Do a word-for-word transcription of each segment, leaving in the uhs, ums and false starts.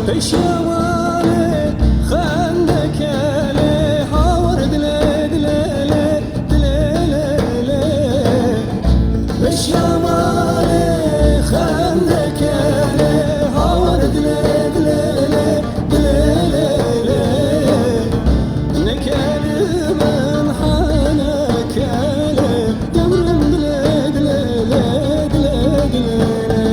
Pêşiya wan e xendeke lê hawar dilê dilê lê dilê lê lê. Pêşiya wan e xendeke lê hawar dilê dilê lê dilê lê lê. Nekerim in heneke lê demrim dilê dilê lê dilê dilê lê.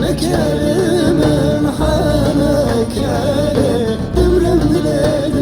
Nekerim in heneke lê demrim dilê dilê